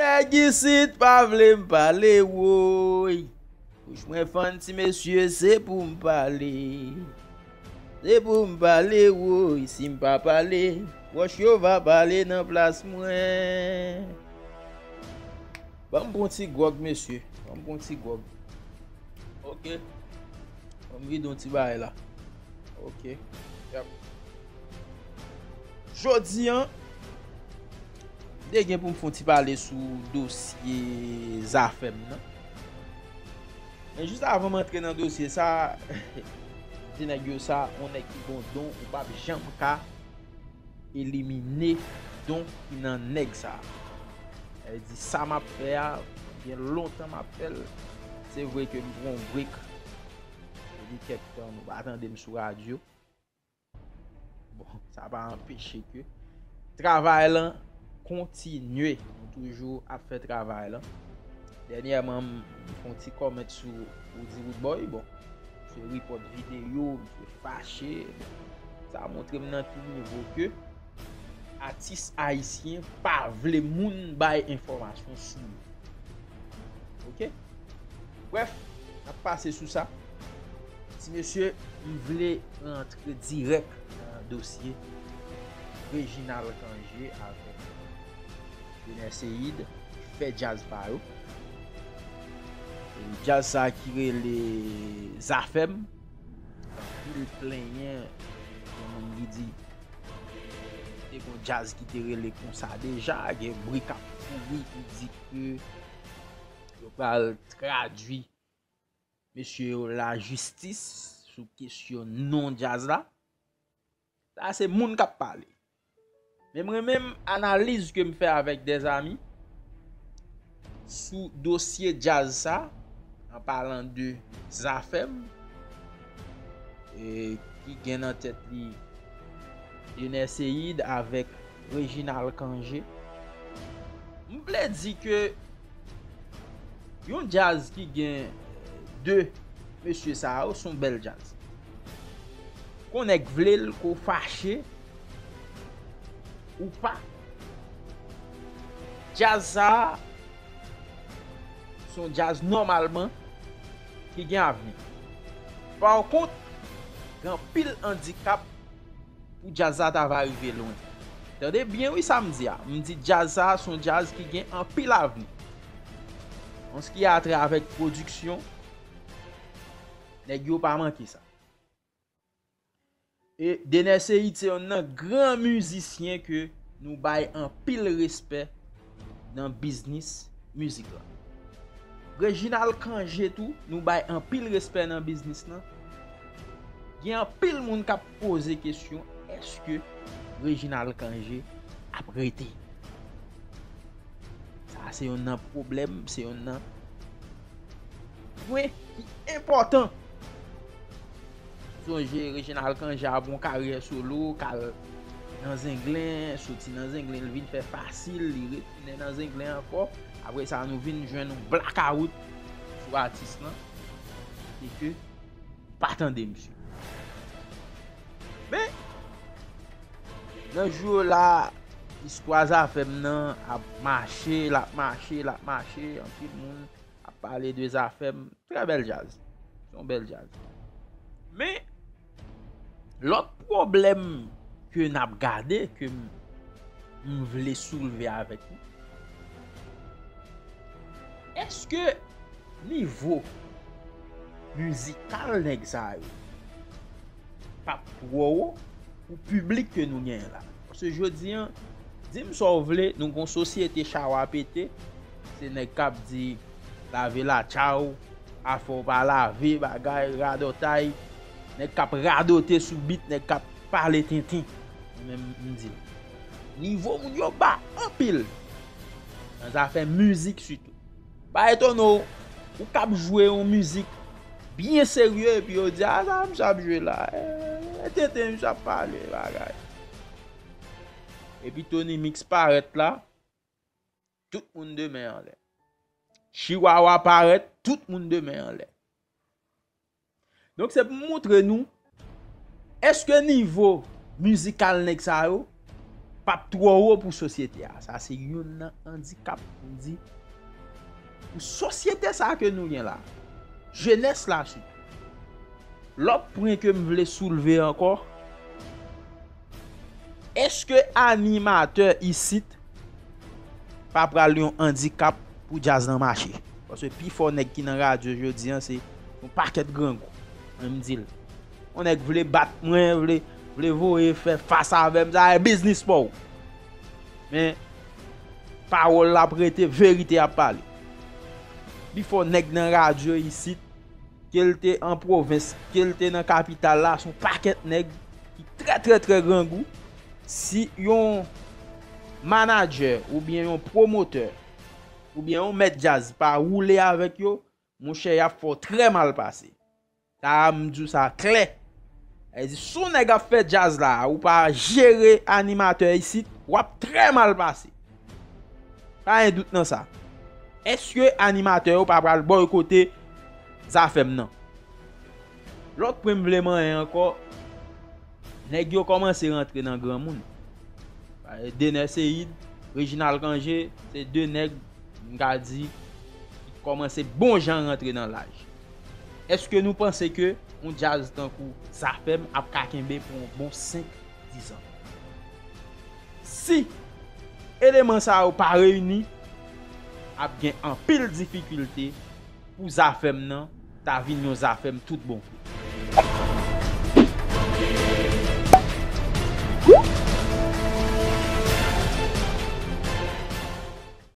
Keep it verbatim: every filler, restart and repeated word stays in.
Nèg isit pa vle m pale, woy. Bouch mwen fann, ti mesye, se pou m pale. Se pou m pale, woy. Si m pa pale, wòch yo va pale nan plas mwen. Ban m pran ti gwòg, mesye. Ban m pran ti gwòg. Ok. Ban m vide yon ti bagay la. Ok. Yap. Jodi an, m te gen pou m fè yon ti pale sou dosye Zafèm nan. Men jis avan m antre nan dosye sa, di nèg yo sa, yon nèg ki gon don, ou p ap janm ka elimine don ki nan nèg sa. Sa vle di sa m ap fè a, gen lontan m ap fè l. Se vre ke m pran yon break. Depi kèk tan, nou pa tande m sou radyo. Bon, sa pa anpeche ke travay lan kontinye. Nou toujou ap fè travay lan. Dènyèman, m, m fè yon ti kòmant sou Roody Roodboy. Bon, misye repòt videyo, misye fache. Sa montre m nan ki nivo ke atis ayisyen pa vle moun bay enfòmasyon sou yo. Ok? Brèf, n ap pase sou sa. Ti mesye, m vle rantre dirèk nan dosye Reginald Cangé avèk Dener Ceïde ki fè djaz pa yo. E djaz sa ki rele Zafèm. Anpil plenyen, gen moun ki di te gon djaz ki te rele konsa deja, gen bri k ap kouri ki di ke yo pral tradui mesye yo lajistis sou kesyon non djaz la. Sa se moun k ap pale. Men mwen menm, analiz ke m fè avèk dèzami sou dosye djaz sa, an palan de Zafèm, e, ki gen nan tèt li Dener Ceïde avèk Reginald Cangé. M vle di ke yon djaz ki gen de mesye sa yo, se yon bèl djaz. Kon nèg vle l, kon fache ou pa, djaz sa a se yon djaz nòmalman ki gen avni. Pa kont, gen anpil andikap pou djaz sa ta va rive lwen. Tande byen wi sa m di a. M di djaz sa a se yon djaz ki gen anpil avni. An se ki a trè avèk pwodiksyon, nèg yo pa manke sa. E Dener Ceïde se yonn nan gran mizisyen ke nou bay anpil respè nan biznis mizik la. Reginald Cangé tou, nou bay anpil respè nan biznis lan. Gen anpil moun k ap poze kesyon, èske Reginald Cangé ap rete? Sa se yonn nan pwoblèm, se yonn nan pwen ki enpòtan. Sonje Reginald Cangé ap yon karyè solo, k al nan Zenglen, soti nan Zenglen, l vin fè Fasil, li retounen nan Zenglen ankò. Apre sa, nou vin jwenn yon blakawout sou atis lan. E ke pa tande misye. Men, nan jou yo la, istwa Zafèm nan ap mache, l ap mache, l ap mache, anpil moun ap pale de Zafèm. Trè bèl djaz. Se yon bèl djaz. Men, lòt pwoblèm ke n ap gade, ke m, m vle soulve avèk nou, èske nivo mizikal nèg sa yo p ap twò wo pou piblik ke nou genyen la? Paske jodi an, di m sa w vle, nou gon sosyete chawa pete, se nèg k ap di lave latchaw, afè w pa lave, bagay, radòtay, nèg k ap radote sou bit, nèg k ap pale tenten. Mwen menm, m di l, nivo moun yo ba anpil nan zafè mizik sitou. Pa etone w, ou k ap jwe yon mizik byen serye, epi yo di, "A, sa misye ap jwe la, e, e tenten misye ap pale, bagay." Epi Tony Mix parèt la, tout moun de men anlè. Chiwawa parèt, tout moun de men anlè. Donk, se pou m montre nou, èske nivo mizikal nèg sa yo p ap twò wo pou sosyete a. Sa se youn nan andikap pou di pou sosyete sa ke nou gen la. Jenès la sitou. Lòt pwen ke m vle soulve ankò, èske animatè isit pa pral yon andikap pou djaz lan mache? Paske pifò nèg ki nan radyo jodi an se yon pakèt grangou. Mwen m di l. Yon nèg vle bat mwen, vle, vle voye fè fas avè m, sa e biznis pa w. Men pawòl la ap rete, verite ap pale. Pifò nèg nan radyo isit, ke l te an pwovens, ke l te nan kapital la, se yon pakèt nèg ki trè, trè, trè grangou. Si yon manadjè oubyen yon pwomotè oubyen yon mèt djaz pa woule avèk yo, monchè, y ap fè w trè mal pase. Sa a, m di w sa klè. Sa vle di, si yon nèg ap fè djaz la, ou pa jere animatè isit, w ap trè mal pase. Pa gen dout nan sa. Èske animatè yo pa pral bòykote Zafèm nan? Lòt pwen m vle manyen ankò, nèg yo kòmanse rantre nan granmoun. Dener Ceïde, Reginald Cangé, se de nèg, m ka di, ki kòmanse bon jan rantre nan laj. Èske nou panse ke yon djaz tankou Zafèm ap ka kenbe pou yon bon senk, dis an? Si eleman sa yo pa reyini, ap gen anpil difikilte pou Zafèm nan ta vin yon Zafèm tout bon vre.